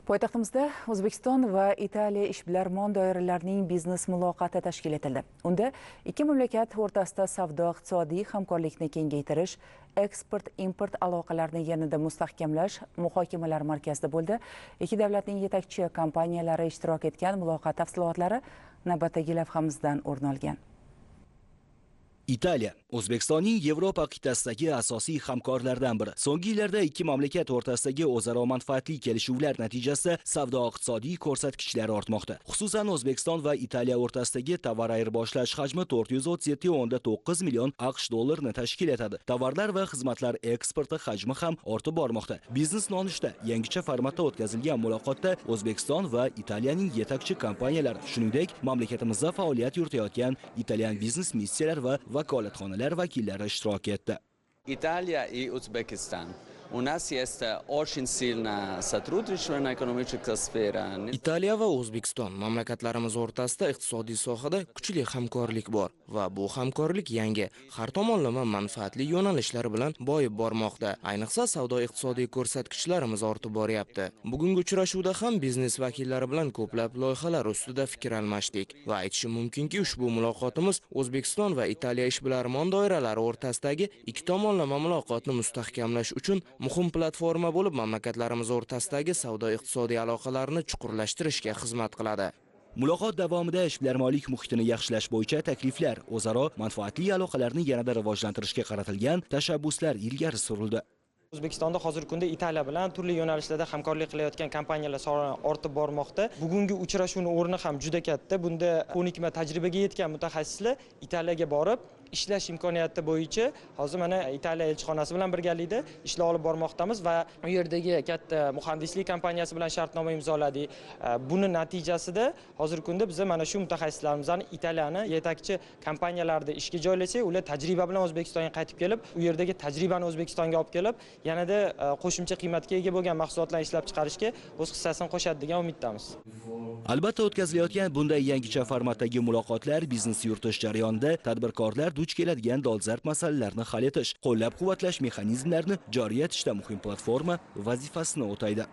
Poytaxtimizda O'zbekiston va Italiya ishbilarmon doiralarining biznes muloqoti tashkil etildi. Unda ikki mamlakat o'rtasida savdo-iqtisodiy hamkorlikni kengaytirish, eksport-import aloqalarini yanada mustahkamlash muhokamalar markazida bo'ldi. Ikki davlatning yetakchi kompaniyalari ishtirok etgan muloqot tafsilotlari navbatdagi lavhamizdan o'rin olgan. Italiya O'zbekistonning Yevropa qit'asidagi asosiy hamkorlaridan biri. So'nggi yillarda ikki mamlakat o'rtasidagi o'zaro manfaatli kelishuvlar natijasida savdo-iqtisodiy ko'rsatkichlar ortmoqda. Xususan, O'zbekiston va Italiya o'rtasidagi tovar ayirboshlash hajmi 437,9 million AQSh dollarini tashkil etadi. Tovarlar va xizmatlar eksporti hajmi ham ortib bormoqda. Biznes nonushta yangicha formatda o'tkazilgan muloqotda O'zbekiston va Italiyaning yetakchi kompaniyalari, shuningdek, mamlakatimizda faoliyat yuritayotgan italyan biznes missiyalar va vakolatxonalar vakillari ishtirok etdi. Италия и Узбекистан. У нас есть очень сильное сотрудничество на экономической сфере. Italiya va O'zbekiston mamlakatlarimiz o'rtasida iqtisodiy sohada kuchli hamkorlik bor va bu hamkorlik yangi, har tomonlama manfaatli yo'nalishlar bilan boyib bormoqda. Ayniqsa, savdo-iqtisodiy ko'rsatkichlarimiz ortib boryapti. Bugungi uchrashuvda ham biznes vakillari bilan ko'plab loyihalar ustida fikr almashdik va aytishim mumkinki, ushbu muloqotimiz O'zbekiston va Italiya ishbilarmon doiralari o'rtasidagi ikki tomonlama muloqotni mustahkamlash uchun muhim platforma bo'lib, mamlakatlarimiz o'rtasidagi savdo-iqtisodiy aloqalarni chuqurlashtirishga xizmat qiladi. Muloqot davomida ishbilarmonlik muhitini yaxshilash bo'yicha takliflar, o'zaro manfaatli aloqalarni yanada rivojlantirishga qaratilgan tashabbuslar ilgari surildi. O'zbekistonda hozirgi kunda Italiya bilan turli yo'nalishlarda hamkorlik qilayotgan kompaniyalar soni ortib bormoqda. Bugungi uchrashuvning o'rni ham juda katta. Bunda ko'nikma, tajribaga yetgan mutaxassislar Italiyaga borib ishlash imkoniyati bo'yicha hozir mana Italiya elchixonasi bilan birgalikda ishlar olib bormoqdamiz va u yerdagi katta muhandislik kompaniyasi bilan shartnoma imzoladik. Buni natijasida hozirgi kunda biz mana shu mutaxassislarimizni Italiyani yetakchi kompaniyalarida ishga joylasak, ular tajriba bilan O'zbekistonga qaytib kelib, u yerdagi tajribani O'zbekistonga olib kelib, yanada qo'shimcha qiymatga ega bo'lgan mahsulotlarni ishlab chiqarishga o'z hissasini qo'shadi degan umiddamiz. Albatta, o'tkazilayotgan bunday yangicha formatdagi muloqotlar biznes yuritish jarayonida tadbirkorlar duch keladigan dolzarb masalalarni hal etish, qo'llab-quvvatlash mexanizmlarini joriy etishda muhim platforma vazifasini o'taydi.